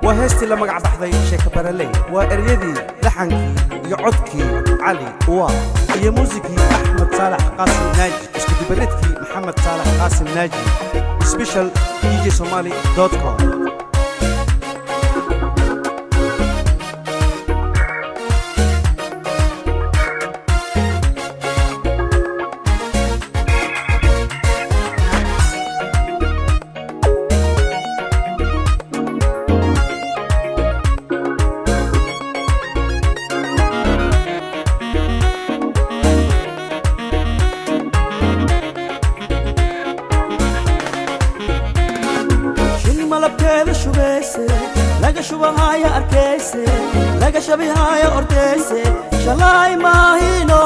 Waa heestii la magac baxday Sheeka Baraley. Waa eryadii, laxankii iyo codkii Cali Uwa iyo muusikii Axmed Saalax Qaasim Naaji, iskudubaridkii Maxamed Saalax Qaasim Naaji. Special djsomali.com. Shin malabkeeda shubeyse, laga shubahaya arkayse, laga shabihaya ordeyse, shalay maahino,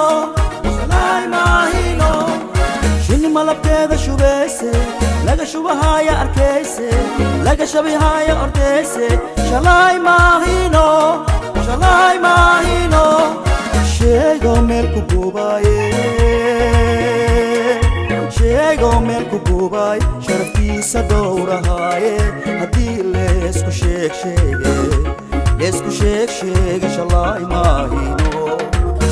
shalay maahino. Shin malabkeeda shubeyse, laga shubahaya arkayse, laga shabihaya ordeyse, shalay maahino, shalay maahino. Sheego meel ku guubaye, sheego meel ku guubay, sharaftiisa dhowrahaaye. Haddii leesku sheeg sheege, leesku sheeg sheege, shalay maahino.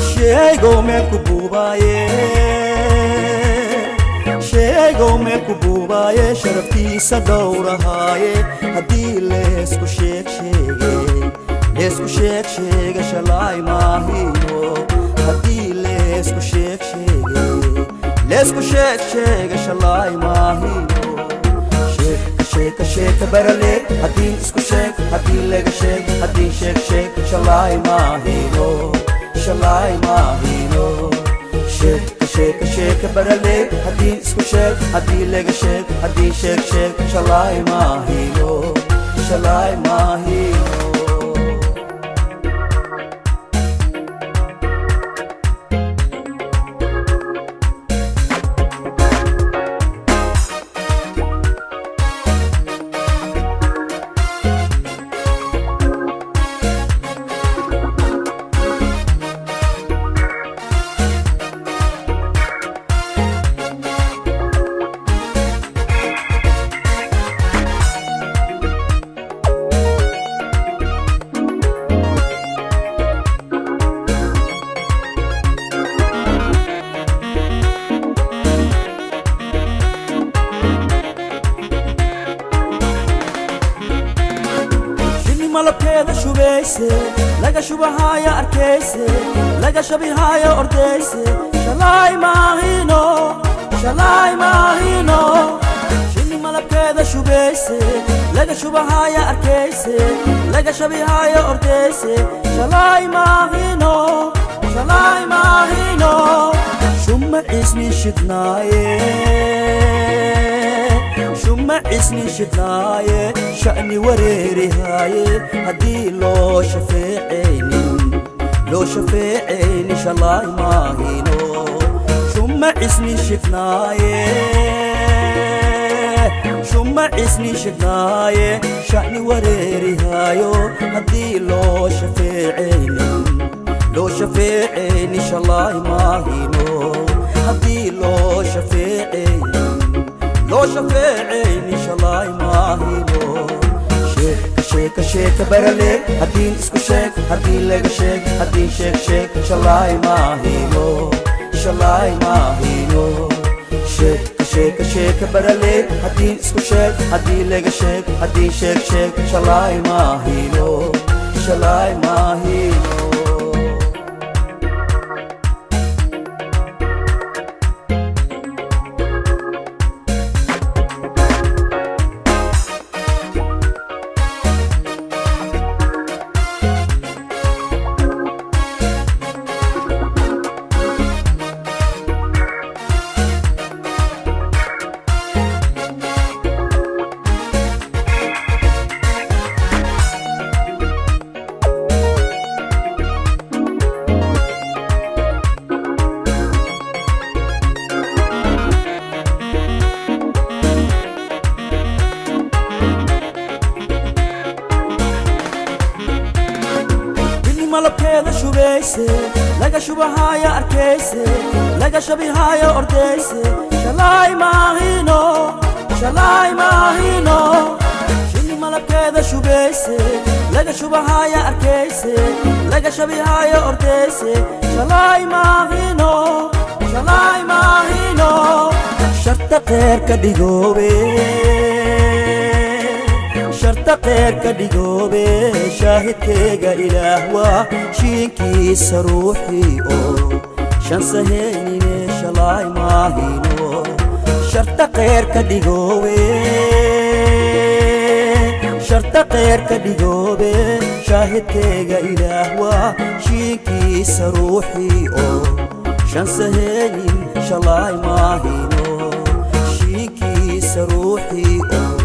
Sheego meel ku guubaye, sheego meel ku guubaaye, sharaftiisa dhowrahaaye. Haddii leesku sheeg sheege, leesku sheeg sheege, shalay maahino. Haddii leesku sheeg sheege, leesku sheeg sheege, shalay maahino. Sheeka, sheeka, sheeka barale, haddii isku sheeg, haddii laga sheeg, haddii sheeg sheeg, shalay maahino, shalay maahino. Sheeka, sheeka, sheeka barale, haddii isku sheeg, haddii laga sheeg, haddii sheeg sheeg, shalay maahino, shalay maahino. Shinni malabkeeda shubeyse, laga shubahaya arkayse, laga shabihaya ordeyse, shalay maahino, shalay maahino. Shinni malabkeeda shubeyse, laga shubahaya arkayse, laga shabihaya ordeyse, shalay maahino, shalay maahino. Shuma cisni shidnaaye, shuma cisni shidnaaye, sha'ni wareerihaaye. Haddii loo shafeecaynin, loo shafeecayni, shalay maahino. Shuma cisni shidnaaye, shuma cisni shidnaaye, sha'ni wareerihaayo. Haddii loo shafeecaynin, loo shafeecayni, shalay maahino. Haddii loo shafeecaynin, loo shafeecayni, shalay maahino. Sheeka, sheeka, sheeka barale, haddii isku sheeg, haddii laga sheeg, haddii sheeg sheeg, shalay maahino, shalay maahino. Sheeka, sheeka, sheeka barale, haddii isku sheeg, haddii laga sheeg, haddii sheeg sheeg, shalay maahino, shalay maahino. Malabkeeda shubeyse, laga shubahaya arkayse, laga shabihaya ordeyse, shalay maahino, shalay maahino. Shinni Malabkeeda shubayse, laga shubahaya arkayse, laga shabihaayo ordayse. Shalay maahino, shalay maahino. Sharta qeer ka dhigoobe, sharta qeer ka dhigoobe. Shaahidkeyga Ilaah waa shiinkiisa ruuxii oo shan saheynine. Shalay maahino, sharta qeer ka dhigoobe, sharta qeer ka dhigoobe. Shaahidkeyga Ilaah waa shiinkiisa ruuxii oo shan saheynin. Shalay maahino, shiinkiisa ruuxii oo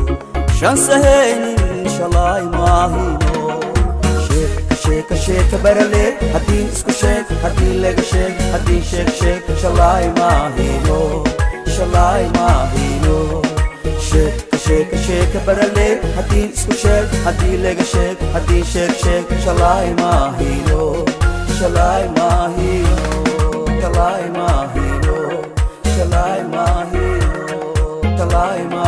shan saheynin. Shalay maahino. Sheeka, sheeka, sheeka barale. Haddii isku sheeg, haddii laga sheeg, haddii sheeg sheeg. Shalay maahino, shalay maahino. Sheeka, sheeka, sheeka barale. Haddii isku sheeg, haddii laga sheeg, haddii sheeg sheeg. Shalay maahino, shalay maahino, shalay maahino, shalay maahino, shalay maahino.